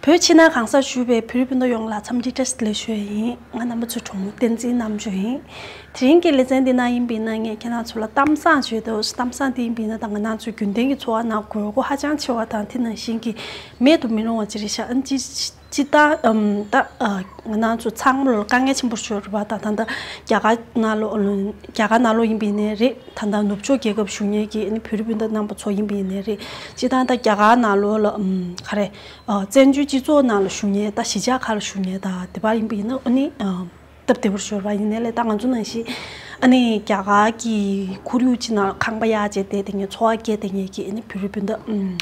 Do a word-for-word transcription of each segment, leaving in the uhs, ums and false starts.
བོད་ཕྱི་ནང་གང་སར་བཞུགས་པའི་བོད་རིགས་སྤུན་ཟླ་ཡོངས་ལ་འཚམས་འདྲི་བཀྲ་ཤིས་བདེ་ལེགས་ཞུ་ཡ་ཡིན། ང་རྣམ་པ་ཚོའི་གྲོགས་མོ་བསྟན་འཛིན་རྣམ་དཔྱོད་ཡིན། དེ་རིང་གི་ལེ་ཚན་འདི་ནང་ཡིན་པ་ཡིན་ན། ངས་ཁྱེད་རང་ཚོ་ལ་གཏམ་བཟང་བརྗོད་འདོད། གཏམ་བཟང་འདི་ཡིན་པ་ཡིན་ན། ད་ང་རང་ཚོའི་རྒྱུན་ལྡན་གྱི་འཚོ་བ་ནང་དགོས་མཁོ་ཧ་ཅང་ཆེ་བ་དང་། དེ་ནང་བཞིན་གྱི་མེད་དུ་མི་རུང་བ་ཅིག་རེད་ཤག་ཨ་ནི་ཅི་ཅི་ལྟར་ཨམ་ད་ཨ་ང་རང་ཚོ་ཚང་མ་ལ་དཀའ་ངལ་ཆེན་པོ་ཤོར་བ་དང་། ད་ལྟ་རྒྱ་གར་ནང་ལོགས་རྒྱ་གར་ནང་ལོགས་ཡིན་པ་ཡིན་ནའི་རེད། ད་ལྟ་ནུབ་ཕྱོགས་རྒྱལ་ཁབ་བཞུགས་མཁན་གྱི་ཨ་ནི་བོད་རིགས་སྤུན་ཟླ་རྣམ་པ་ཚོ་ཡིན་པ་ཡིན་ནའི་རེད། སྤྱིར་བཏང་ད་རྒྱ་གར་ནང་ལོགས་ལ་ཨམ་ག་རེ་ཨ་བཙན་བྱོལ་སྤྱི་ཚོགས་ནང་ལ་བཞུགས་མཁན་དང་གཞིས་ཆགས་ཁག་ལ་བཞུགས་མཁན་དང་དེ་པར་ཡིན་པ་ཡིན་ན། ཨ་ནི་ཨ་སྟབས་བདེ་པོར་ཤོར་བ་ཡིན་ནའི་ལས། ད་ང་ཚོ་ནང་བཞིན་ཨ་ནི་རྒྱ་གར་གྱི་ཁོར་ཡུག་ཅིག་ནང་ཁང་པ་གཡར་བྱས་བསྡད་བསྡད་མཁན། འཚོ་བ་སྐྱེལ་བསྡད་མཁན་གྱི་ཨ་ནི་བོད་རིགས་སྤུན་ཟླ་ཨམ་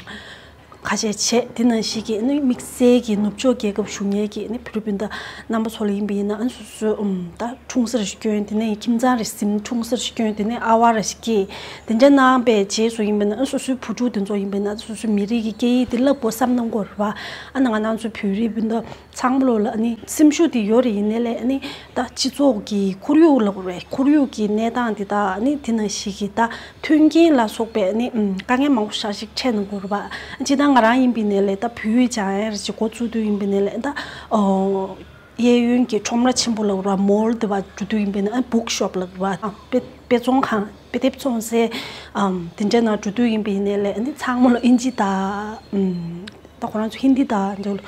ཁ་ཤས་བྱས། དེ་ནང་བཞིན་གྱི་ཨ་ནི་དམིགས་བསལ་གྱི་ནུབ་ཕྱོགས་རྒྱལ་ཁབ་བཞུགས་མཁན་གྱི་ཨ་ནི་བོད་རིགས་སྤུན་ཟླ་རྣམ་པ་ཚོ་ལ་ཡིན་པ་ཡིན་ན། ཨ་ནི་སོ་སོའི་ཨམ་ད་འཁྲུངས་ས་རེ་ཞིག་སྐྱོན། དེ་ནས་ཁྱིམ་ཚང་རེ་ཟིན། འཁྲུངས་ས་རེ་ཞིག་སྐྱོན། དེ་ནས་ཨ་བ་རེ་ཞིག་སྐྱེས། དེ་འདྲ་གནང་བའི་རྗེས་སུ་ཡིན་པ་ཡིན་ན། ཨ་ནི་སོ་སོའི་བུ་ཕྲུག་དེ་ཚོ་ཡིན་པ་ཡིན་ན། ཨ་ནི་སོ་སོའི་མི་རིགས་ཀྱི་སྐད་ཡིག་དེ་བསླབ་དགོས་བསམ་གནང་གི་ཡོད་རེད་པ། ཨ་ནི་ང་རང་ཚོ་བོད་རིགས་སྤུན་ཟླ་ཚང་མ་ལོ་ལ་ཨ་ནི་སེམས་ཤུགས་དེ་ཡོད་རེད། ཡིན་ནའི་ལས་ཨ་ནི་ད་སྤྱི་ཚོགས་ཀྱི་ཁོར་ཡུག་ལབ་དགོས་རེད། ཁོར་ཡུག་གི་གནས་སྟངས་དེ་དང་། ཨ་ནི་དེ་ནང་བཞིན་གྱི་ད་མཐུན་རྐྱེན་ལ་སོགས་པའི་ཨ་ནི་ཨམ་དཀའ་ངལ་མང་པོ་ཞེ་དྲག་ཅིག་འཕྲད་གནང་གི་ཡོད་རེད་པ། སྤྱིར་བཏང་ང་རང་ཡིན་པ་ཡིན་ནའི་ལས། ད་བོད་ཡིག་སྦྱང་ཡ་རེ་ཅིག་འགོ་བཙུགས་དུས་ཡིན་པ་ཡིན་ནའི་ལས། ད་ཨོ་གཡས་གཡོན་གྱི་ཁྲོམ་ར་ཆེན་པོ་ལབ་དགོས་རེད་པ། མོལ་དེ་པར་འགྲོ་དུས་ཡིན་པ་ཡིན་ན། ཨ་བུག་ཤོབ་ལབ་དགོས་རེད་པ། དཔེ་དཔེ་ཚོང་ཁང་། དཔེ་དེབ་བཙོང་སའི་ཨམ་དེ་འདྲའི་ནང་འགྲོ་དུས་ཡིན་པ་ཡིན་ནའི་ལས། ཨ་ནི་ཚང་མ་ལ་ཨིན་ཇི་དང་ཨམ་ད་ཁོ་རང་ཚོ་ཧིན་དི་དང་འདྲ་བོ།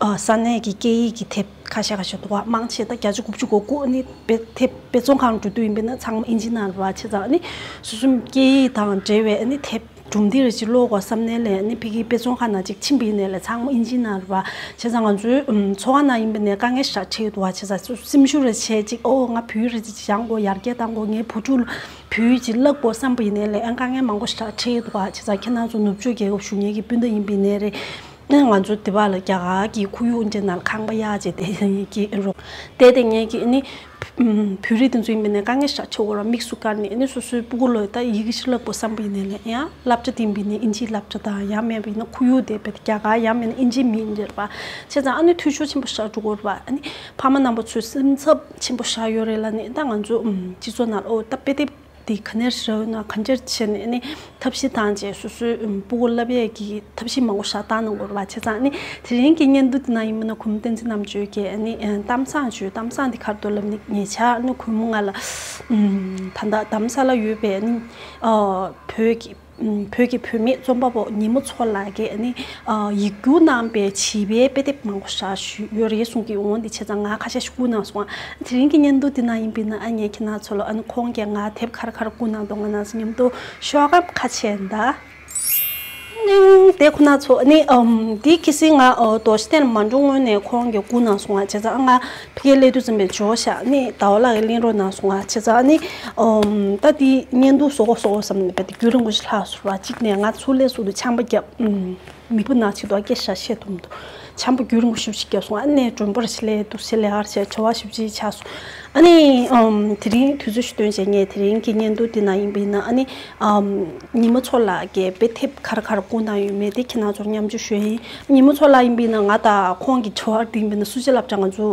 ཨ་ས་གནས་ཀྱི་སྐད་ཡིག་གི་དེབ་ཁ་ཤས་ཁ་ཤས་འདུག་ག་མང་ཆེ་ད་བརྒྱ་ཆ་དགུ་བཅུ་གོ་དགུ་ཨ་ནི་དཔེ་དེབ་དཔེ་ཚོང་ཁང་འགྲོ་དུས་ཡིན་པ་ཡིན་ན་ཚང་མ་ཨིན་ཇི་ནང་རེད་པ། བྱས་ཙང་ཨ་ནི་སོ་སོའི་སྐད་ཡིག་དང་འབྲེལ་བའི་ཨ་ནི་དེབ་གྲུབ་འདི་རེ་ཅིག་ཀློག་དགོས་བསམ་ནའི་ལས། ཨ་ནི་ཕ་གིའི་དཔེ་ཚོང་ཁང་ནང་ཅིག་ཕྱིན་པ་ཡིན་ནའི་ལས། ཚང་མ་ཨིན་ཇི་ནང་རེད་པ། བྱས་ཙང་ང་ཚོའི་ཨམ་འཚོ་བ་ནང་ཡིན་པ་ཡིན་ནའི་དཀའ་ངལ་ཞེ་དྲག་འཕྲད་ཀྱི་འདུག་ག་བྱས་ཙང་སེམས་ཤུགས་རེ་བྱས་ཅིག་ཨོ་ང་བོད་ཡིག་རེ་ཅིག་སྦྱང་དགོས། ཡར་རྒྱས་གཏང་དགོས། ངའི་བུ་ཕྲུག་ལ་བོད་ཡིག་ཅིག་བསླབ་དགོས་བསམ་པ་ཡིན་ནའི་ལས། ཨ་དཀའ་ངལ་མང་པོ་ཞེ་དྲག་འཕྲད་ཀྱི་འདུག་ག་བྱས་ཙང་ཁྱེད་རང་ཚོ་ནུབ་ཕྱོགས་རྒྱལ་ཁབ་བཞུགས་མཁན་གྱི་སྤུན་ཟླ་ཡིན་པ་ཡིན་ནའི་རེད། ཨ་ང་ཚོ་འདི་པ་ལ་རྒྱ་གར་གྱི་ཁོར་ཡུག་འདྲ་ནང་ལ་ཁང་པ་གཡར་བྱས་བསྡད་ཀྱི་རོགས་བསྡད་བསྡད་མཁན་གྱི་ཨ་ནི་ཨམ་བོད་རིགས་དེ་ཚོ་ཡིན་པ་ཡིན་ནའི་དཀའ་ངལ་ཞེ་དྲག་འཕྲད་ཀྱི་ཡོད་རེད་པ། དམིགས་སུ་བཀར་ནས་ཨ་ནི་སོ་སོའི་སྤུ་གུ་ལ་ད་ཡི་གེ་ཞིག་བསླབ་དགོས་བསམ་པ་ཡིན་ནའི་ལས། ཡང་སློབ་གྲྭ་དེ་ཡིན་པ་ཡིན་ནའི་ཨིན་ཇིའི་སློབ་གྲྭ་དང་། ཡང་མིན་པ་ཡིན་ན་ཁོར་ཡུག་དེ་བས་རྒྱ་གར། ཡང་མིན་ན་ཨིན་ཇི་མིན་འདྲ་རེད་པ། བྱས་ཙང་ཨ་ནི་འཐུས་ཤོར་ཆེན་པོ་ཞེ་དྲག་འགྲོ་གི་ཡོད་རེད་པ། ཨ་ནི་ཕ་མ་རྣམ་པ་ཚོས་སེམས་འཚབ་ཆེན་པོ་ཞེ་དྲག་ཡོད་རེད་ལབ་ནས། ད་ང་ཚོ་ཨམ་སྤྱི་ཚོགས་ནང་ལ་ཨོ་ད་དཔེ་དེབ་དེ་ག་ནས་རག་ཡོད་ན་ག་འདྲ་བྱས་ནས་ཨ་ནི་ཐབས་ཤེས་བཏང་བྱས་སོ་སོའི་ཨམ་སྤུ་གུ་བསླབ་ཡས་ཀྱི་ཐབས་ཤེས་མང་པོ་ཞེ་དྲག་བཏང་གནང་གི་ཡོད་རེད་པ། བྱས་ཙང་ཨ་ནི་དེ་རིང་གི་བརྙན་ཐུང་འདི་ནང་ཡིན་པ་ན་གུས་མོ་བསྟན་འཛིན་རྣམ་དཔྱོད་ཀྱིས་ཨ་ནི་ཨ་གཏམ་བཟང་བརྗོད། གཏམ་བཟང་འདི་ག་རེ་འདུག་ལབ་ནས། ཉེ་ཆར་ཨ་ནི་གུས་མོ་ང་ལ་ཨམ་ད་ལྟ་རྡ་རམ་ས་ལ་ཡོད་པའི་ཨ་ནི་ཨ་བོད་ཀྱི་ཨམ་བོད་ཀྱི་བུད་མེད་རྩོམ་པ་པོ་ཉི་མ་མཚོ་ལགས་ཀྱིས་ཨ་ནི་ཨ་ཡིག་སྒྱུར་གནང་པའི་བྱིས་པའི་དཔེ་དེབ་མང་པོ་ཞེ་དྲག་ཞིག་ཡོད་རེད་གསུང་གི་ཡོང་། འདི་བྱས་ཙང་ང་ཁ་ཤས་ཤིག་བསྐུར་གནང་སོང་། དེ་རིང་གི་བརྙན་ཐུང་འདི་ནང་ཡིན་པ་ཡིན་ན། ཨ་ནི་ངས་ཁྱེད་རང་ཚོ་ལ་ཨ་ནི་ཁོང་གིས་ང་དེབ་ག་རེ་ག་རེ་བསྐུར་གནང་འདུག་ང་རང་ཚོ་མཉམ་དུ་ཤོག་ཨ། ཁ་ཕྱེ་ད། ཨ་ནི་དེ་ཁོ་ན་ཚོ་ཨ་ནི་ཨམ་འདི་གལ་སྲིད་ང་ཨོ་རྡོ་རྗེ་གདན་ལ་མ་འགྲོ་སྔོན་ནས་ཁོང་གིས་བསྐུར་གནང་སོང་ང་། བྱས་ཙང་ཨ་ང་ཕ་གིར་སླེབས་དུས་ཙམ་པ་འབྱོར་ཤག་ཨ་ནི་ཟླ་བ་ལགས་ཀྱིས་ལེན་རོགས་གནང་སོང་ང་། བྱས་ཙང་ཨ་ནི་ཨམ་ད་འདི་བརྙན་ཐུང་བཟོ་དགོས་བཟོ་དགོས་བསམ་ནས་དཔེ་དེབ་རྒྱུན་རིང་པོ་ཞིག་ལྷག་སོང་ར། གཅིག་ནས་ང་ཚུར་སླེབས་སོང་དུས་ཆམ་པ་བརྒྱབ། ཨམ། མིག་དཔེ་ནག་ཅིག་འདུག་སྐད་ཆ་བཤད་ཐུབ་མི་འདུག་ཆམ་པ་རྒྱུན་རིང་པོ་ཞེ་པོ་ཅིག་བརྒྱབ་སོང་། ཨ་ནི་མགྲོན་པོ་རེ་ཞིག་སླེབས་འདུག་ཟེར་ལས་ཀར་བྱས་བྲེལ་བ་ཞེ་པོ་ཅིག་ཆགས་སོང་། ཨ་ནི་ཨམ་དེ་རིང་དུས་ཚོད་ཞིག་བཏོན་བྱས་ངས་དེ་རིང་གི་བརྙན་ཐུང་འདི་ནང་ཡིན་པ་ཡིན་ན། ཨ་ནི་ཨམ་ཉི་མ་མཚོ་ལགས་ཀྱིས་དཔེ་དེབ་ག་རེ་ག་རེ་བསྐུར་གནང་ཡོད་མེད་དེ་ཁྱེད་རང་ཚོར་མཉམ་སྤྱོད་ཞུ་ཡ་ཡིན། ཉི་མ་མཚོ་ལགས་ཡིན་པ་ཡིན་ན་ང་དང་ཁོང་གི་འབྲེལ་བ་འདི་ཡིན་པ་ཡིན་ན་སུ་ཇི་སློབ་གྲྭ། ང་ཚོ་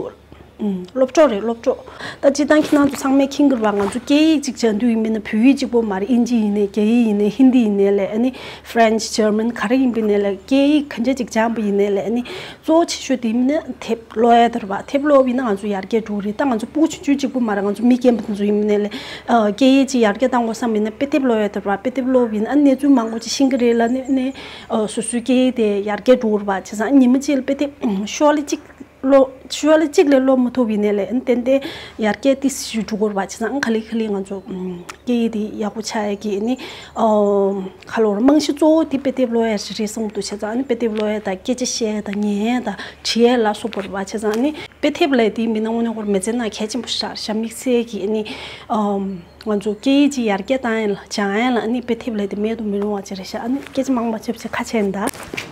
ཨུམ། སློབ་གྲོགས་རེད། སློབ་གྲོགས། ད་སྤྱིར་བཏང་ཁྱེད་རང་ཚོ་ཚང་མས་མཁྱེན་གྱི་རེད་པ། ང་ཚོ་སྐད་ཡིག་གཅིག་སྦྱང་དུས་ཡིན་པ་ཡིན་ན་བོད་ཡིག་གཅིག་པོ་མ་རེད། ཨིན་ཇི་ཡིན་ནའི་རྒྱ་ཡིག་ཡིན་ནའི་ཧིན་དི་ཡིན་ནའི་ལས། ཨ་ནི་ཧྥ་རན་ཆི་ཇར་མན་ག་རེ་ཡིན་པ་ཡིན་ནའི་ལས། སྐད་ཡིག་ག་འདྲ་ཅིག་སྦྱངས་པ་ཡིན་ནའི་ལས། ཨ་ནི་གཙོ་བོ་ཆེ་ཤོས་དེ་ཡིན་ན་དེབ་ཀློག་ཡ་དེ་རེད་པ། དེབ་ཀློག་པ་ཡིན་ན་ང་ཚོ་ཡར་རྒྱས་འགྲོ་གི་རེད། ད་ང་ཚོ་སྤུ་གུ་ཆུང་ཆུང་གཅིག་པོ་མ་རེད། ང་ཚོ་མི་རྒན་པ་དེ་ཚོ་ཡིན་པ་ཡིན་ནའི་ལས། ཨ་སྐད་ཡིག་ཅིག་ཡར་རྒྱས་གཏང་དགོས་བསམ་པ་ཡིན་ན་དཔེ་དེབ་ཀློག་ཡ་དེ་རེད་པ། དཔེ་དེབ་ཀློག་པ་ཡིན་ན་ཨ་གནས་ཚུལ་མང་པོ་ཅིག་ཤེས་ཀྱི་རེད་ལབ་ནས། ཨ་ནི་ཨ་སོ་སོའི་སྐད་ཡིག་དེ་ཡར་རྒྱས་འགྲོ་གི་རེད་པ། བྱས་ཙང་ཉི་མ་གཅིག་ལ་དཔེ་དེབ་ཤོག་ལྷེ་གཅིག་ཀློག་ཤོག་ལྷེ་གཅིག་ལས་ཀློག་མ་ཐུབ་པ་ཡིན་ནའི་ལས། ཨ་ནི་ཏན་ཏན་ཡར་རྒྱས་ཏོག་ཙམ་ཞིག་འགྲོ་གི་རེད་པ། བྱས་ཙང་ཨ་ག་ལེ་ག་ལེ་ང་ཚོ་ཨམ་སྐད་ཡིག་དེ་ཡག་པོ་ཆགས་ཡ་གི་ཨ་ནི་ཨམ་ག་ལབ་དགོས་རེད། རྨང་གཞི་གཙོ་བོ་དེ་དཔེ་དེབ་ཀློག་ཡ་ཞིག་རེད་བསམ་གྱི་འདུག་བྱས་ཙང་ཨ་ནི་དཔེ་དེབ་ཀློག་ཡ་དང་སྐད་ཆ་བཤད་ཡ་དང་ཉན་ཡ་དང་བྲིས་ཡ་ལ་སོགས་པ་རེད་པ། བྱས་ཙང་ཨ་ནི་དཔེ་དེབ་ལབ་ཡ་དེ་མི་སྣ་དངོས་གནས་ཁོ་རང་མི་ཚེ་ནང་གལ་ཆེན་པོ་ཞིག་རེད་ཤག་དམིགས་བསལ་གྱི་ཨ་ནི་ཨམ་ང་ཚོ་སྐད་ཡིག་ཅིག་ཡར་རྒྱས་གཏང་ཡ་ལ་སྦྱང་ཡ་ལ་ཨ་ནི་དཔེ་དེབ་ལབ་ཡ་དེ་མེད་དུ་མི་རུང་བ་ཅིག་རེད་ཤག་ཨ་ནི་སྐད་ཆ་མང་པོ་བྱས་པ་བྱས། ཁ་ཕྱེ་ད།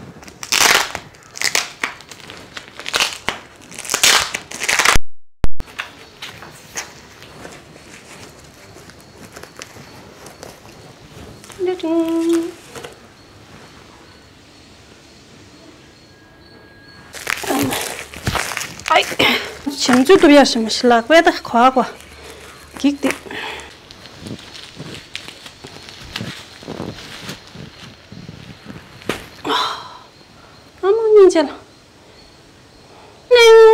ཨའི། བྱང་ཆུབ་ཏུ་ཡར་ཞིམ་ཞིག་ལག་པས་ད་གོ་གོ། འགྱིག་དེ། ཨ་མ་སྙིང་རྗེ་ལ།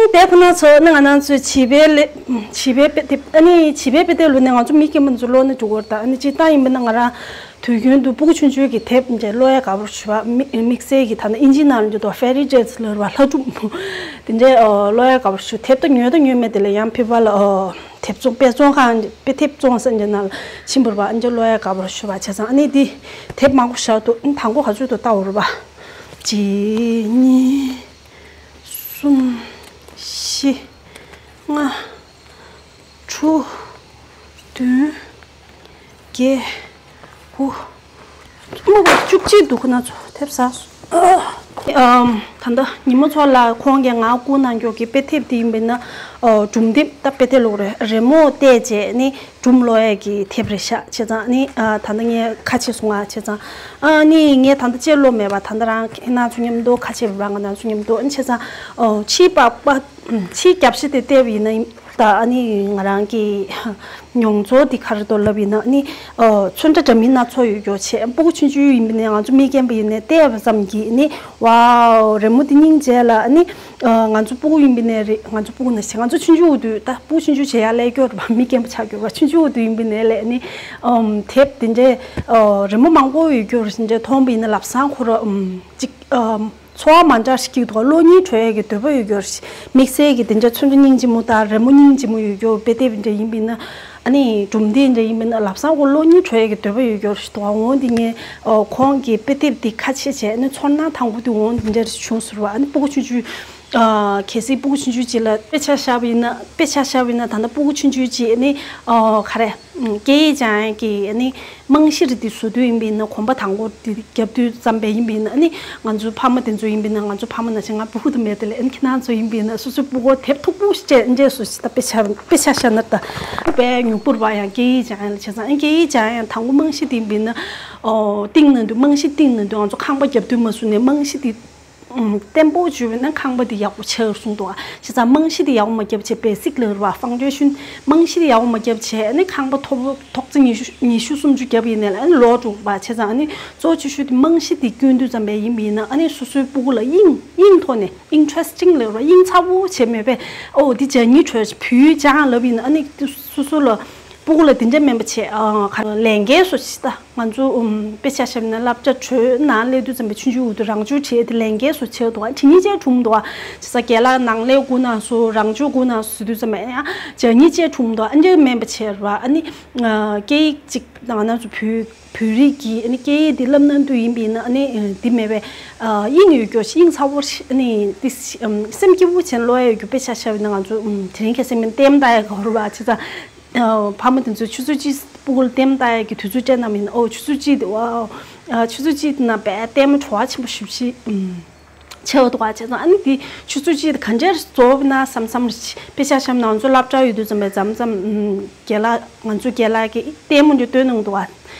དེ་ཁོ་ན་ཚོ་ནི་ང་རང་ཚོའི་བྱིས་པའི་ལས། བྱིས་པའི་དཔེ་དེབ། ཨ་ནི་བྱིས་པའི་དཔེ་དེབ་ལོ་ནས་ང་ཚོ་མི་སྐྱེན་པ་ཚོ་ཀློག་ན་འགྲིག་གི་རེད་ད། ཨ་ནི་སྤྱིར་བཏང་ཡིན་པ་ན་ང་རང་དུས་རྒྱུན་དུ་སྤུ་གུ་ཆུང་ཆུང་གི་དེབ་འདྲ་ཀློག་ཡ་དགའ་པོ་ཞུ་བ། དམིགས་བསལ་གྱི་ད་ནི་ཨིན་ཇིའི་ནང་ལ་འདུག་ད་Fairy Tales ལབ་ར་ལྷ་སྒྲུང་དེ་འདྲ་ཀློག་ཡ་དགའ་པོ་ཞུ། དེབ་ད་ཉོས་ད་ཉོས་མེད། དེ་ལ་ཡང་ཕེབས་པ་ལ་དེབ་ཚོང་དཔེ་བཙོང་ཁང་དཔེ་དེབ་བཙོང་ས་འདྲ་ནང་ལ་ཕྱིན་པ་རེད་པ། ཨ་ནི་ཀློག་ཡ་དགའ་པོ་ཞུ་བ། བྱས་ཙང་ཨ་ནི་དེ་དེབ་མང་པོ་བཞག་འདུག་ཨ་ནི་དང་པོ་ག་ཚོད་དུ་ལྟ་འོ་རེད་པ། གཅིག་གཉིས། གསུམ། བཞི། ལྔ། དྲུག་བདུན། བརྒྱད། དགུ། ཨ་མ་བ་བཅུ་གཅིག་འདུག་ཁོ་ན་ཚོ་དེབ་ཟ་སོང་། ཨམ། ད་ལྟ་ཉི་མ་མཚོ་ལགས་ཁོང་གིས་ང་བསྐུར་གནང་རྒྱུ་གི་དཔེ་དེབ་དེ་ཡིན་པས་ན། ཨོ། སྒྲུང་དེབ་ད་དཔེ་དེབ་ཀློག་རེད། རི་མོ་བལྟས་བྱས་ནི། སྒྲུང་ཀློག་ཡས་ཀྱི་དེབ་རེད་ཤག་བྱས་ཙང་ནི། ཨ། ད་ལྟ་ངས་ཁ་ཕྱེ་སོང་ང་། བྱས་ཙང་ཨ་ནི་ངས་ད་ལྟ་ཅིག་ཀློག་མེད་པ། ད་ལྟ་རང་ཁྱེད་རང་ཚོ་མཉམ་དུ་ཁ་ཕྱེ་བ་རང་ང་རང་ཚོ་མཉམ་དུ། ཨ་ནི་བྱས་ཙང་། ཨོ། ཕྱིའི་པགས་པ། ཕྱིའི་རྒྱབ་ཤ་དེ་བལྟས་པ་ཡིན་ན་ད་ཨ་ནི་ང་རང་གི་མྱོང་ཚོར་འདི་ག་རེ་འདུག་ལབ་ཡིན་ན། ཨ་ནི། ཨོ། ཚོན་ཁྲ་འདྲ་མིན་སྣ་ཚོགས་ཡོད་རྒྱུ་བྱས། སྤུ་གུ་ཆུང་ཆུང་ཡིན་པ་ནས་ང་ཚོ་མི་རྒན་པ་ཡིན་ནས་བལྟས་པ་ཙམ་གྱིས་ནི། ཝའོ། རི་མོ་འདི་སྙིང་རྗེ་ལ། ཨ་ནི། ཨ། ང་ཚོ་སྤུ་གུ་ཡིན་པ་ནས་རེད། ང་ཚོ་སྤུ་གུ་ནང་བཞིན། ང་ཚོ་ཆུང་ཆུང་དུས་ད་སྤུ་གུ་ཆུང་ཆུང་བྱེད་ཡ་ཀླད་ཀོར་རེད་པ། མི་རྒན་པ་ཆགས་ཀྱི་ཡོད་པ། ཆུང་ཆུང་དུས་ཡིན་པ་ནས་ལས་ནི། ཨམ། དེབ་དེ་འདྲའི། ཨ། རི་མོ་མང་པོ་ཡོད་རྒྱུ་རེད། དེ་འདྲའི་མཐོང་བ་ཡིན་ན་ལམ་སང་ཁོ་རང་། ཨམ། ཅིག་ཨམ། ཚོར་བ་མ་འདྲ་ཞིག་སྐྱེ་གི་འདུག་གློག་བརྙན་འགྲོ་ཡས་ཀྱི་འདོད་པ་ཡོད་རྒྱུ་རེད། དམིགས་བསལ་གྱི་དེ་འདྲའི་ཚོན་ཁྲ་སྙིང་རྗེ་མོ་དང་རི་མོ་སྙིང་རྗེ་མོ་ཡོད་རྒྱུ་དཔེ་དེབ་འདྲ་ཡིན་པ་ཡིན་ན། ཨ་ནི་སྒྲུང་དེབ་འདྲ་ཡིན་པ་ཡིན་ན་ལམ་སང་ཁོ་གློག་བརྙན་འགྲོ་ཡས་ཀྱི་འདོད་པ་ཡོད་རྒྱུ་རེད་འདུག་འོ་འདི་ངས། ཨོ། ཁོང་གི་དཔེ་དེབ་འདི་ཁ་ཕྱེ་བྱས་ནི་ཚོར་སྣང་དང་པོ་དེ་འོ་འདི་འདྲ་རེ་བྱུང་ཟེར་བ། ཨ་ནི་སྤུ་གུ་ཆུང་ཆུང་། ཨ། གལ་སྲིད་སྤུ་གུ་ཆུང་ཆུང་ཅིག་ལ་དཔེ་ཆ་བཞག་པ་ཡིན་ན། དཔེ་ཆ་བཞག་པ་ཡིན་ན་ད་ལྟ་སྤུ་གུ་ཆུང་ཆུང་ཅིག་ནི། ཨོ། ག་རེ། ཨམ། སྐད་ཡིག་སྦྱང་ཡས་ཀྱི་ཨ་ནི་རྨང་གཞི་རེ་འདི་བཟོ་དུས་ཡིན་པ་ཡིན་ན། གོམ་པ་དང་པོ་འདི་རྒྱབ་དུས་ཙམ་པས་ཡིན་པ་ཡིན་ན། ཨ་ནི་ང་ཚོའི་ཕ་མ་དེ་ཚོ་ཡིན་པ་ཡིན་ན། ང་ཚོ་ཕ་མ་ནང་བཞིན་ང་སྤུ་གུ་དེ་མེད་དེ་ལས། ཨ་ནི་ཁྱེད་རང་ཚོ་ཡིན་པ་ཡིན་ན་སོ་སོའི་སྤུ་གུ་དེབ་མཐུག་པོ་ཞིག་སྤྲད་འདྲས་སུ་ཞིག་ད་དཔེ་ཆ་དཔེ་ཆ་བཞག་ན་ད་དཔེ་ཉུང་པོ་རེད་པ། ཡང་སྐད་ཡིག་སྦྱང་ཡས་ལ་བྱས་ཙང་། ཨ་ནི་སྐད་ཡིག་སྦྱང་ཡས་དང་པོ་རྨང་གཞི་དེ་ཡིན་པ་ཡིན་ན། ཨོ། བཏིང་ན་འདུག་རྨང་གཞི་བཏིང་ན་འདུག་ང་ཚོ་ཁང་པ་རྒྱབ་དུས་མ་བཟོས་ནས་རྨང་གཞི་དེ། ཨུམ། བརྟན་པོ་བྱུང་བ་ཡིན་ན་ཁང་པ་དེ་ཡག་པོ་ཆགས་གསུངས་འདུག་ག་བྱས་ཙང་རྨང་གཞི་དེ་ཡག་པོ་མ་བརྒྱབ་བྱས། བེ་སིག་ལབ་རེད་པ། ཕའུན་ཌེ་ཤན། རྨང་གཞི་དེ་ཡག་པོ་མ་བརྒྱབ་བྱས་ནི་ཁང་པ་མཐོ་པོ་ཐོག་བརྩེགས་ཉི་ཤུ་ཉི་ཤུ་སུམ་ཅུ་བརྒྱབ་ཡིན་ནའི་ཨ་ནི་ལོག་འགྲོ་གི་རེད་པ། བྱས་ཙང་ཨ་ནི་གཙོ་ཆེ་ཤོས་དེ་རྨང་གཞི་དེ་སྐྱོན་དུས་ཙམ་པས་ཡིན་པ་ཡིན་ན། ཨ་ནི་སོ་སོའི་སྤུ་གུ་ལ་དབྱིངས་དབྱིངས་ཐོག་ནས། ཨིན་ཊ་རེ་སི་ཊིང་ལབ་རེད་པ། དབྱིངས་ཚ་པོ་བྱས་མེད་པས། ཨོ། འདི་སྦྱང་སྙིང་བྲོ་བྱས། བོད་ཡིག་སྦྱང་ལབ་ཡིན་ན། ཨ་ནི་སོ་སོ་ལ། སྤུ་གུ་ལ་དེ་འདྲ་མིན་པ་བྱས། ཨ། ག་ལས་འགན་སོགས་ཤིག་ད་ང་ཚོ། ཨུམ། དཔེ་ཆ་བཞག་ན་སློབ་གྲྭ་གྲོལ་ནང་སླེབས་དུས་ཙམ་པའི་ཆུང་ཆུང་འོག་ཏུ་རང་སྦྱོང་བྱེད་དེ་ལས་འགན་སོགས་བྱེད་འདུག་ག་བྱེད་སྙིང་རྗེ་བྱུང་འདུག་ག་བྱས་ཙང་རྒན་ལགས་ནང་ལས་སྒུག་གནང་སོང་། རང་སྦྱོང་སྒུག་གནང་སོང་ཟེར་དུས་ཙམ་པ་ཡང་སྦྱང་སྙིང་རྗེ་བྱུང་འདུག་ཨ་འདྲ་མིན་པ་བྱས་རེད་པ། ཨ་ནི་སྐད་ཡིག་ཅིག་ང་རང་ཚོ་བོད་བོད་རིགས་ཀྱི་ཨ་ནི་སྐད་ཡིག་འདི་བསླབ་གནང་དུས་ཡིན་པ་ཡིན་ན། ཨ་ནི་འདི་མེད་པའི་དབྱིངས་ཡོད་རྒྱུ་ཞིག་དབྱིངས་ཚ་པོ་ཞིག་ཨ་ནི་འདི་སེམས་སྐྱིད་པོ་བྱས་ཀློག་ཡ་ཡོད་རྒྱུ། དཔེ་ཆ་བཞག་པ་ཡིན་ན་ང་ཚོ། ཨུམ། དེ་རིང་ཁ་སང་མིན་ལྟད་མོ་ལྟ་ཡ་གོ་རེད་པ། བྱས་ཙང་། ཨ། ཕ་མ་དེ་ཚོས་ཆུ་ཚོད་གཅིག་སྤུ་གུ་ལ་ལྟད་མོ་ལྟ་ཡག་གི་དུས་ཚོད་སྤྲད་གནང་བ་ཡིན་ན། ཨོ། ཆུ་ཚོད་གཅིག་དེ། ཝའོ། ཨ། ཆུ་ཚོད་གཅིག་དེ་ནང་དཔེ་ལྟད་མོ་བྲོ་བ་ཆེན་པོ་ཞེ་པོ་ཅིག་ཨུམ། ཆགས་འདུག་ག་བྱས་ཙང་ཨ་ནི་དེ་ཆུ་ཚོད་གཅིག་དེ་ག་འདྲས་རྫོགས་ན་བསམ་བསམ་རེད། དཔེ་ཆ་བཞག་ན་ང་ཚོ་སློབ་གྲྭ་ཡོད་དུས་ཙམ་པས་མཚམས་མཚམས། ཨུམ། རྒན་ལགས། ང་ཚོ་རྒན་ལགས་ཀྱིས་ལྟད་མོ་འདི་སྟོན་གནང་འདུག་ག་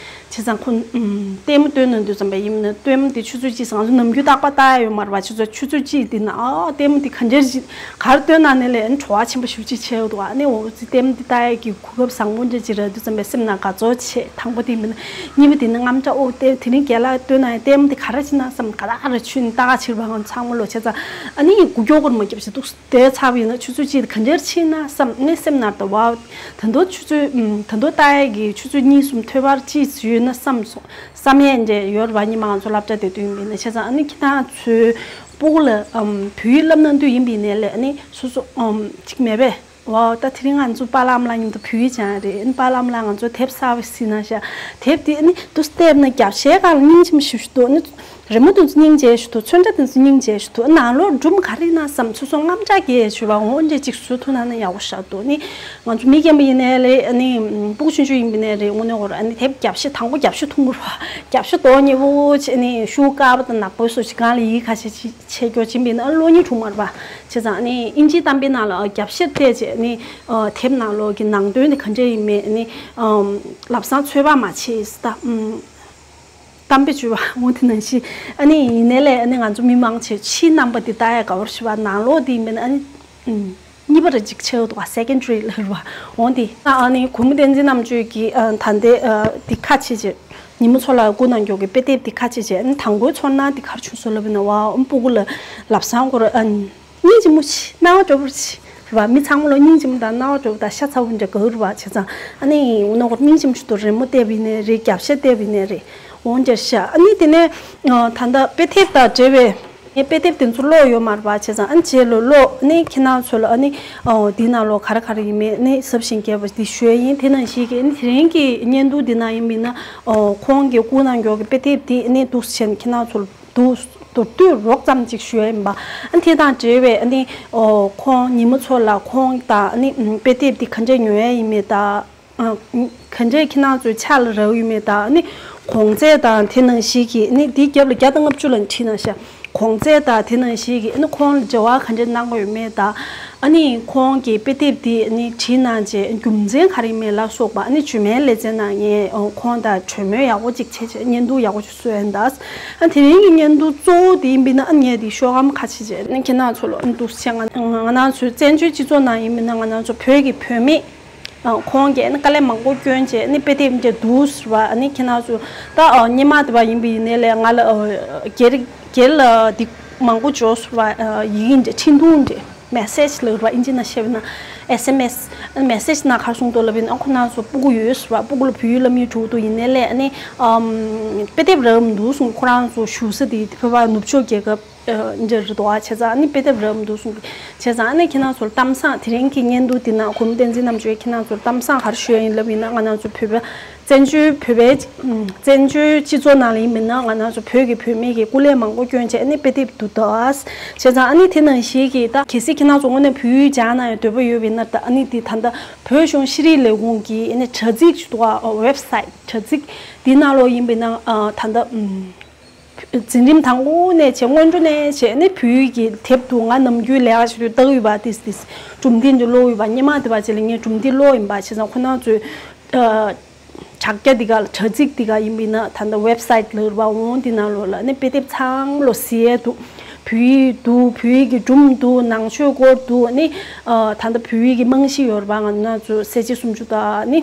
བྱས་ཙང་ཁོ། ཨུམ། ལྟད་མོ་སྟོན་གནང་དུས་ཙམ་པ་ཡིན་ན། ལྟད་མོ་དེ་ཆུ་ཚོད་གཅིག་ཙམ། ང་ཚོ་ནམ་རྒྱུན་རྟག་པར་ལྟ་ཡ་ཡོད་མ་རེད་པ། ཆུ་ཚོད་ཆུ་ཚོད་གཅིག་དེ་ན། ཨ། ལྟད་མོ་དེ་ག་འདྲས་ཞིག་ག་རེ་སྟོན་གནང་ནའི་ལས་བྲོ་བ་ཆེན་པོ་ཞེ་པོ་ཅིག་ཆགས་འདུག་ཨ་ནི་འོ་ཙི་ལྟད་མོ་དེ་ལྟ་ཡ་གི་གོ་སྐབས་བཟང་པོ་འདྲ་ཅིག་རག་དུས་ཙམ་པའི་སེམས་ནང་དགའ་ཚོར་ཆེ། དང་པོ་དེ་ཡིན་ན། གཉིས་པ་དེ་ནི་རྔམ་སྐྲག། ཨོ། དེ་དེ་རིང་རྒན་ལགས་སྟོན་གནང་ཡ་ལྟད་མོ་དེ་ག་རེ་ཅིག་ན་བསམ། དགའ་ཐག་རེ་ཆོད་ནས་ལྟ་ག་ཕྱིན་པ། ང་ཚང་མ་ལོ་བྱས་ཙང་ཨ་ནི་མགོ་སྐོར་མ་བརྒྱབ་བྱས་འདུག་བསྡད་ཚར་བ་ཡིན་ན། ཆུ་ཚོད་གཅིག་ག་འདྲས་ཕྱིན་ན་བསམ། ནི་སེམས་ནང་ད། ཝའོ། ད་དུང་ཆུ་ཚོད། ཨུམ། ད་དུང་ལྟ་ཡས་ཀྱི་ཆུ་ཚོད་གཉིས་གསུམ་ཐོལ་པ་ཅིག་ཡོད་ན་བསམ་སོང་། བསམ་ཡས་འདྲ་ཡོད་རེད་པ། ཉི་མ་ང་ཚོ་སློབ་གྲྭ་བསྡད་དུས་ཡིན་པ་ཡིན་ན། བྱས་ཙང་ཨ་ནི་ཁྱེད་རང་ཚོའི་སྤུ་གུ་ལ། ཨུམ། བོད་ཡིག་བསླབ་གནང་དུས་ཡིན་པ་ཡིན་ནའི་ལས། ཨ་ནི་སོ་སོ། ཨུམ། ཅིག་མེད་པས། ཝའོ། ད་དེ་རིང་ང་ཚོ་པཱ་ལགས་ཨ་མ་ལགས་མཉམ་དུ་བོད་ཡིག་སྦྱང་ཡ་རེད། ཨ་ནི་པཱ་ལགས་ཨ་མ་ལགས་ང་ཚོ་དེབ་གསར་པ་ཞིག་གནང་ཤག་དེབ་དེ་ཨ་ནི་དུ་བལྟས་ན་རྒྱབ་ཤའི་སྒང་ལ་སྙིང་རྗེ་མོ་ཞེ་པོ་ཞིག་འདུག་ཨ་ནི་རི་མོ་དེ་ཚོ་སྙིང་རྗེ་ཞིག་འདུག་ཚོན་ཁྲ་དེ་ཚོ་སྙིང་རྗེ་ཞིག་འདུག་ཨ་ནང་ལོགས་སྒྲུང་ག་རེ་ཡིན་ན་བསམ། སོ་སོ་དངངས་སྐྲག་སྐྱེ་ཞུ་བ། འོ་འདྲ་ཅིག་བཟོ་ཐུབ་ན་ན་ཡག་པོ་ཞེ་པོ་འདུག་ཨ་ནི་ང་ཚོ་མི་རྒན་པ་ཡིན་ནའི་ལས། ཨ་ནི་སྤུ་གུ་ཆུང་ཆུང་ཡིན་པ་ཡིན་ནའི་རེད། དངོས་གནས་ཁོ་རང་ཨ་ནི་དེབ་རྒྱབ་ཤ། དང་པོ་རྒྱབ་ཤ་འཐུང་དགོས་རེད་པ། རྒྱབ་ཤ་རྡོག་ཉེ་པོ་བྱས། ཨ་ནི་ཤུ་དཀར་པོ་དང་ནག་པོ་སོགས་ཀྱི་སྒང་ལ་ཡིག་ཁ་ཤས་ཅིག་ཆད་རྒྱུ་ཅིག་ཡིན་པ་ཡིན་ན་ཨ་ནི་གློག་བརྙན་འཁྲུག་མ་རེད་པ། བྱས་ཙང་ཨ་ནི་ཨིན་ཇིའི་གཏམ་དཔེ་ནང་ལ་རྒྱབ་ཤ་བལྟས་བྱས། ཨ་ནི་ཨ་དེབ་ནང་ལོགས་ཀྱི་ནང་དོན་དེ་ག་འདྲ་ཡིན་མིན། ཨ་ནི་ཨམ་ལམ་སང་ཚོད་དཔག་མ་བྱས་ད། ཨམ་གཏམ་དཔེ་བརྗོད་པ་འོ་དེ་ནང་བཞིན། ཨ་ནི་ཡིན་ནའི་ལས་ཨ་ནི་ང་ཚོ་མི་མང་ཆེ་ཕྱིའི་རྣམ་པ་དེ་ལྟ་ཡ་དགའ་པོ་ཞེ་པོ། ནང་ལོགས་དེ་ཡིན་མིན་ཨ་ནི་ཨམ་གཉིས་པ་རེ་ཅིག་ཆགས་འདུག་ག་སེ་ཀན་ཌ་རི་ལབ་རེད་པ། འོ་དེ། ཨ་ནི་གུས་མོ་བསྟན་འཛིན་རྣམ་དཔྱོད་ཀྱིས། ཨ། ད་ལྟའི། ཨ། འདི་ཁ་ཕྱེ་བྱས། ཉི་མ་མཚོ་ལགས་བསྐུར་གནང་རྒྱུ་གི་དཔེ་དེབ་འདི་ཁ་ཕྱེ་བྱས། ཨ་ནི་དང་པོའི་ཚོར་སྣང་འདི་ག་རེ་བྱུང་སོང་ལབ་ན། ཝའོ། ཨ་ནི་སྤུ་གུ་ལ་ལམ་སང་ཁོ་རང་། ཨ། སྙིང་རྗེ་མོ་ཞིག་སྣང་བ་འགྲོ་བོ་ཞིག་རེད་བ། མི་ཚང་མ་ལོ་སྙིང་རྗེ་མོ་དང་སྣང་བ་འགྲོ་བོ་དང་ཤ་ཚ་བོ་འདྲ་ག་རེ་བ་བྱས་ཙང་ཨ་ནི་འོ་ནོ་སྙིང་རྗེ་མོ་ཞིག་ཏུ་རི་མོ་བལྟས་པ་ཡིན་ནའི་རེད། རྒྱབ་ཤ་བལྟས་པ་ཡིན་ནའི་རེད། འོང་རྒྱལ་ཤ་ཨ་ནི་དེ་ནས་ད་ལྟ་དཔེ་དེབ་དང་འབྲེལ་བའི་ངས་དཔེ་དེབ་དེ་ཚོ་ཀློག་ཡོད་མ་རེད་བ་བྱས་ཙང་ཨ་ནི་རྗེས་ལ་ཀློག་ཨ་ནི་ཁྱེད་རང་ཚོ་ལ་ཨ་ནི་འདི་ནང་ལོ་ག་རེ་ག་རེ་ཡིན་མིན་ཨ་ནི་གཟབ་ཞིང་རྒྱས་པ་འདི་ཞུ་ཡ་ཡིན། དེ་ནང་བཞིན་གྱི་ཨ་ནི་དེ་རིང་གི་བརྙན་ཐུང་འདི་ནང་ཡིན་མིན་ན་ཁོང་གི་བསྐུར་གནང་མགྱོགས་ཀྱི་དཔེ་དེབ་འདི་ཨ་ནི་འདུག་སེ་བྱས་ནས་ཁྱེད་རང་ཚོ་ལ། དུ་མདོར་བསྡུས་རོབ་ཙམ་ཅིག་ཞུ་ཡ་ཡིན་པ། ཨ་དེ་དང་འབྲེལ་བའི་ཨ་ནི་ཨོ་ཁོང་ཉི་མ་ཚོ་ལ་ཁོང་དང་ཨ་ནི་ཨམ་དཔེ་དེབ་འདི་ག་འདྲས་ཉོ་ཡ་ཡིན་མེད་དང་། ཨ་ག་འདྲས་ཁྱེད་རང་ཚོའི་ཕྱག་ལ་རག་ཡོད་མེད་དང་། ཨ་ནི་གོང་ཚད་དང་དེ་ནང་བཞིན་གྱི་ཨ་ནི་འདིའི་རྒྱབ་ལ་བརྒྱ་དང་ལྔ་བཅུ་ལ་བྲིས་གནང་ཤག་གོང་ཚད་དང་དེ་ནང་བཞིན་གྱི་ཨ་ནི་ཁོང་ལ་འབྲེལ་བ་ག་འདྲས་གནང་དགོས་ཡོད་མེད་དང་། ཨ་ནི་ཁོང་གིས་དཔེ་དེབ་འདི་ཨ་ནི་བྲིས་གནང་རྗེས་རྒྱུ་མཚན་ག་རེ་མེད་ལ་སོགས་པ་ཨ་ནི་རྗེས་མའི་ལེ་ཚན་ནང་ངས་ཨོ་ཁོང་དང་གྲོས་མོལ་ཡག་པོ་ཅིག་བྱས་བྱས་བརྙན་ཐུང་ཡག་པོ་ཅིག་བཟོས་ཡིན་ད། ཨ་དེ་རིང་གི་བརྙན་ཐུང་གཙོ་བོ་དེ་ཡིན་པས་ན་ཨ་ངས་དེ་ཤོག་སྒམ་ཁ་ཕྱེ་བྱས་ཨ་ནི་ཁྱེད་རང་ཚོ་ལ་ཨ་ནི་འདུག་སེ་བྱས་ང་ང་རང་ཚོའི་བཙན་བྱོལ་སྤྱི་ཚོགས་ནང་ཡིན་པས་ན་ང་རང་ཚོ་བོད་ཀྱི་བུད་མེད་ཨ་ཁོང་གིས་ཨ་ནི་དཀའ་ལས་མང་པོ་བསྐྱོན་བྱས་ཨ་ནི་དཔེ་དེབ་འདི་འདུག་ཟེར་བ་ཨ་ནི་ཁྱེད་རང་ཚོ་ད་ཨ་སྔོན་མ་དེ་བ་ཡིན་པ་ཡིན་ནའི་ལས་ང་ལ་ཨ་སྒེར་སྒེར་ལ་འདི་མང་པོ་འབྱོར་ཟེར་བ་ཨ་ཡི་གེ་འདྲ་འཕྲིན་ཐུང་འདྲ། མེ་སེ་ཇི་ལབ་ར་ཨིན་ཇི་ནང་བཤད་པ་ན་ཨེས་ཨེམ་ཨེས། ཨ་ནི་མེ་སེ་ཇི་ནང་ག་རེ་གསུངས་འདུག་ལབ་ཡིན་ན་ཁོ་རང་ཚོ་སྤུ་གུ་ཡོད་ཟེར་བ། སྤུ་གུ་ལ་བོད་ཡིག་སློབ་གཉེར་འགྲོ་གི་འདུག་ཡིན་ནའི་ལས་ཨ་ནི་ཨམ་དཔེ་དེབ་རག་མི་འདུག་གསུངས། ཁོ་རང་ཚོ་བཞུགས་ས་དེ་བོད་པ་ནུབ་ཕྱོགས་རྒྱལ་ཁབ་ཨ་འདྲ་རེད་འདུག་བ། བྱས་ཙང་ཨ་ནི་དཔེ་དེབ་རག་མི་འདུག་གསུངས། བྱས་ཙང་ཨ་ནི་ཁྱེད་རང་ཚོར་གཏམ་བཟང་དེ་རིང་གི་བརྙན་ཐུང་འདི་ནང་གུང་བསྟན་འཛིན་རྣམ་དཔྱོད་ཁྱེད་རང་ཚོར་གཏམ་བཟང་ག་རེ་ཞུ་ཡ་ཡིན་ལབ་ཡིན་ན་ང་རང་ཚོ་བོད་པ་བཙན་བྱོལ་བོད་པའི་བཙན་བྱོལ་སྤྱི་ཚོགས་ནང་ལ་ཡིན་མིན་ན་ང་རང་ཚོ་བོད་ཀྱི་བུད་མེད་ཀྱིས་སྐུ་ལས་མང་པོ་བསྐྱོན་བྱས་ཨ་ནི་དཔེ་དེབ་འདི་འདུག་བྱས་ཙང་ཨ་ནི་དེ་ནང་བཞིན་གྱི་ད་གལ་སྲིད་ཁྱེད་རང་ཚོ་དངོས་གནས་བོད་ཡིག་སྦྱང་གནང་ཡ་འདོད་པ་ཡོད་པ་ཡིན་ན་ད་ཨ་ནི་འདི་ད་ལྟ་བོད་གཞུང་ཤེས་རིག་ལས་ཁུངས་ཀྱི་ཨ་ནི་དྲ་ཚིགས་ཤིག་འདུག་བ། ཝེབ་སའིཊ་དྲ་ཚིགས་འདི་ནང་ལོགས་ཡིན་པ་ཡིན་ན་ད་ལྟ་འཛིན་རིམ་དང་པོ་ནས་བྱས་སྔོན་འགྲོ་ནས་བྱས་ཨ་ནི་བོད་ཡིག་གི་དེབ་འདུག་ང་ནམ་རྒྱུན་ལས་ཀ་བྱེད་དུས་ལྟ་གི་ཡོད་པ། ཏིས་ཏིས་གྲུབ་མཐའ་འདི་ཀློག་ཡོད་པ། སྔོན་མ་དེ་བ་བྱས་ལ་ངས་གྲུབ་མཐའ་ཀློག་ཡིན་པ། བྱས་ཙང་ཁོ་རང་ཚོས་དྲ་རྒྱ་འདི་ག་ལ་དྲ་ཚིགས་འདི་ག་ཡིན་པ་ཡིན་ན་ད་ལྟ་ཝེབ་སའིཊ་ལབ་ར་འོང་འདི་ནང་ལོགས་ལ་ཨ་ནི་དཔེ་དེབ་ཚང་མ་ལོ་གཟིགས་ཡས་འདུག་བོད་ཡིག་འདུག་བོད་ཡིག་གི་སྒྲུང་འདུག་ནང་ཆོས་སྐོར་འདུག་ཨ་ནི་ད་ལྟ་བོད་ཡིག་གི་རྨང་གཞི་ཡོད་ར་བ་ང་ཚོ་གསལ་བྱེད་སུམ་ཅུ་དང་ཨ་ནི་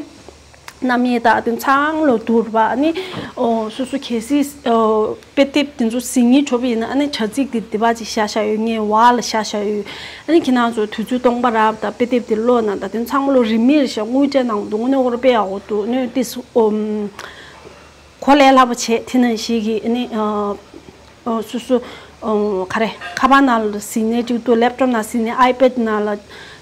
རྣམ་དབྱེ་དག་དེ་ཚང་མ་ལོ་བསྡུར་བ་ཨ་ནི་ཨོ་སོ་སོ་གལ་སྲིད་ཨོ་དཔེ་དེབ་དེ་ཚོ་གཟིགས་སྙིང་བྲོ་བ་ཡིན་ན་ཨ་ནི་དྲ་ཚིགས་དེ་དེ་བ་ཅིག་བཞག་བཞག་ཡོད། ངའི་ཝལ་ལ་བཞག་བཞག་ཡོད། ཨ་ནི་ཁྱེད་རང་ཚོ་དུས་ཚོད་སྟོང་པ་རག་དང་དཔེ་དེབ་དེ་ཀློག་ན་ད་དེ་ཚང་མ་ལོ་རིན་མེད་རེད་ཤག་དངུལ་སྤྲད་གནང་འདུག་དངོས་གནས་ཁོ་རང་དཔེ་ཡག་པོ་འདུག་ཨ་ནི་ཏིས་ཨོམ་གོ་ལས་སླ་པོ་བྱས། དེ་ནང་བཞིན་གྱི་ཨ་ནི་ཨ། ཨོ་སོ་སོ་ཨོ་ག་རེ་ཁ་པར་ནང་ལ་གཟིགས་ནའི་འགྲིག་འདུག་ལེབ་ཊོབ་ནང་གཟིགས་ནའི་ཨའི་པེཌ་ནང་ལ་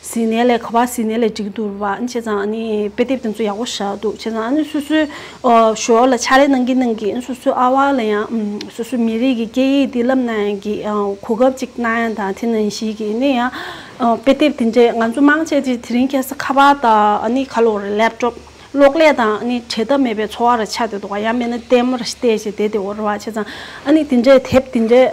གཟིགས་ནའི་ལས་ག་པར་གཟིགས་ནའི་ལས་འགྲིག་འདུག་ར་བ། བྱས་ཙང་ཨ་ནི་དཔེ་དེབ་དེ་ཚོ་ཡག་པོ་ཞེ་དྲག་འདུག་བྱས་ཙང་ཨ་ནི་སོ་སོའི་ཨོ་ཞོར་ལ་ཕྱག་ལས་གནང་གིན་གནང་གིན་སོ་སོའི་ཨ་ཝལ་ལ་ཡང་ཨམ་སོ་སོའི་མི་རིགས་ཀྱི་སྐད་ཡིག་འདི་བསླབ་གནང་ཡ་གི་ཨ་གོ་སྐབས་ཅིག་གནང་ཡ་དང་དེ་ནང་བཞིན་གྱི་ཨ་ནི་ཡང་ཨ་དཔེ་དེབ་དེ་འདྲས་ང་ཚོ་མང་ཆེ་ཅིག་དེ་རིང་ཁ་སང་ཁ་པར་དང་ཨ་ནི་ག་ལབ་དགོས་རེད་ལེབ་ཊོབ། གློག་ཀླད་དང་ནི་བྲལ་ཐབས་མེད་པའི་འཚོ་བ་རུ་ཆགས་བསྡད་འདུག་ག་ཡང་མིན་ན་ལྟད་མོ་རུ་བལྟས་བྱས་བསྡད་དེ་འོ་ར་བ། བྱས་ཙང་ཨ་ནི་དེ་འདྲའི་དེབ་དེ་འདྲའི་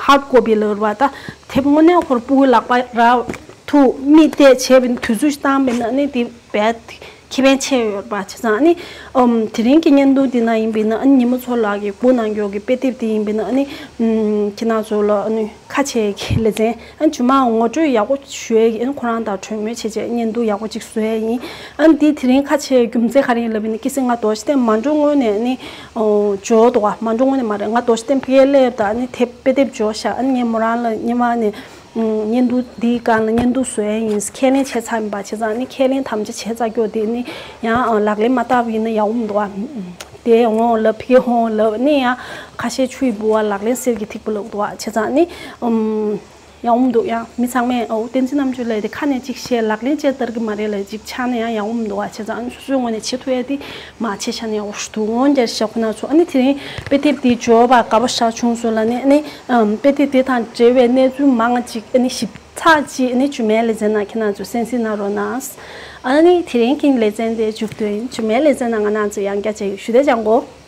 ཧར་ཌི་ཀོ་པི་ལབ་ར་བ། ད་དེབ་དངོས་གནས་ཁོ་རང་སྤུ་གུའི་ལག་པ་ར་ཐུག་མིག་བལྟས་བྱས་པའི་དུས་ཚོད་ཞིག་བཏང་བས་ན་ཨ་ནི་དེ་རྦད་ཁེ་ཕན་ཆེ་ཡོད་ར་བ། བྱས་ཙང་ཨ་ནི་ཨམ་དེ་རིང་གི་བརྙན་ཐུང་འདི་ན་ཡིན་པས་ན་ཨ་ནི་ཉི་མ་ཚོ་ལགས་ཀྱིས་བསྐུར་གནང་མགྱོགས་ཀྱི་དཔེ་དེབ་དེ་ཡིན་པས་ན་ཨ་ནི་ཁྱེད་རང་ཚོ་ལ་ཨ་ནི། ཁ་ཆེ་གི་ལེ་ཚན། ཨ་ནི་རྗེས་མ་ངོ་སྤྲོད་ཡག་པོ་ཞུ་ཡས་ཀྱི་ཨ་ནི་ཁོ་རང་དང་གྲོས་མོལ་བྱས་བྱས་བརྙན་ཐུང་ཡག་པོ་ཅིག་བཟོ་ཡས་ཡིན། ཨ་ནི་འདི་དེ་རིང་ཁ་ཆེ་རྒྱུ་མཚན་ག་རེ་ཡིན་ལབ་ཡིན་ན་ཁ་སང་ང་རྡོ་རྗེ་གདན་མ་འགྲོ་སྔོན་ནས་ཨ་ནི་འོ་འབྱོར་འདུག་ག་མ་འགྲོ་སྔོན་ནས་མ་རེད། ང་རྡོ་རྗེ་གདན་ཕ་གིར་སླེབས་དང་ཨ་ནི་དེབ་དཔེ་དེབ་འབྱོར་ཤག་ཨ་ནི་ངས་མོ་རང་ལ་ཉི་མ་ནས་བརྙན་ཐུང་འདིའི་སྒང་ལ་བརྙན་ཐུང་བཟོ་ཡས་ཡིན་ཁས་ལེན་བྱས་ཚར་ཡིན་པ། བྱས་ཙང་ཨ་ནི་ཁས་ལེན་དམ་བཅའ་བྱས་ཚར་ཀྱོག་དེ་ཨ་ནི་ཡང་ལག་ལེན་མ་བསྟར་བ་ཡིན་ན་ཡག་པོ་མི་འདུག་ག་དེ་འོང་ལབ་ཕ་གི་འོང་ལབ་ནི་ཡང་ཁ་ཤས་ཆུ་ཡི་ལྦུ་བ་ལག་ལེན་གསེར་གྱི་ཐིགས་པ་ལབ་འདུག་བ། བྱས་ཙང་ནི་ཨམ་ཡག་པོ་འདུག་ཡང་མི་ཚང་མས་ཨོ་བསྟན་འཛིན་རྣམ་དཔྱོད་ལགས་དེ་ཁ་ནས་གཅིག་བཤད་ལག་ལེན་བྱས་ལྟར་གི་མ་རེད་ལབ་ཅིག་ཆགས་ན་ཡང་ཡག་པོ་མི་འདུག་བ། བྱས་ཙང་ཨ་ནི་སོ་སོའི་ངོས་ནས་བྱེད་ཐུབ་ཡ་དེ་མ་བྱས་ཆགས་ན་ཡག་པོ་ཞིག་འདུག་འོང་རྒྱལ་ཤག་ཁོ་ན་ཚོ། ཨ་ནི་དེ་རིང་དཔེ་དེབ་དེ་འབྱོར་བ་དགའ་པོ་ཞེ་དྲག་བྱུང་སོང་ལབ་ནས་ཨ་ནི་ཨམ་དཔེ་དེབ་དེ་དང་འབྲེལ་བའི་གནས་ཚུལ་མང་ཅིག་ཨ་ནི་ཞིབ་ཚགས་ཅིག་ཨ་ནི་རྗེས་མའི་ལེ་ཚན་ནང་ཁྱེད་རང་ཚོས་གསན་གཟིགས་གནང་རོགས་གནང་། ཨ་ནི་དེ་རིང་གི་ལེ་ཚན་དེ་མཇུག་བསྡུ་ཡིན། རྗེས་མའི་ལེ་ཚན་ནང་ང་རང་ཚོ་ཡང་བསྐྱར་མཇལ་ཡོང་། ཞུ་བདེ་ཅང་གོ།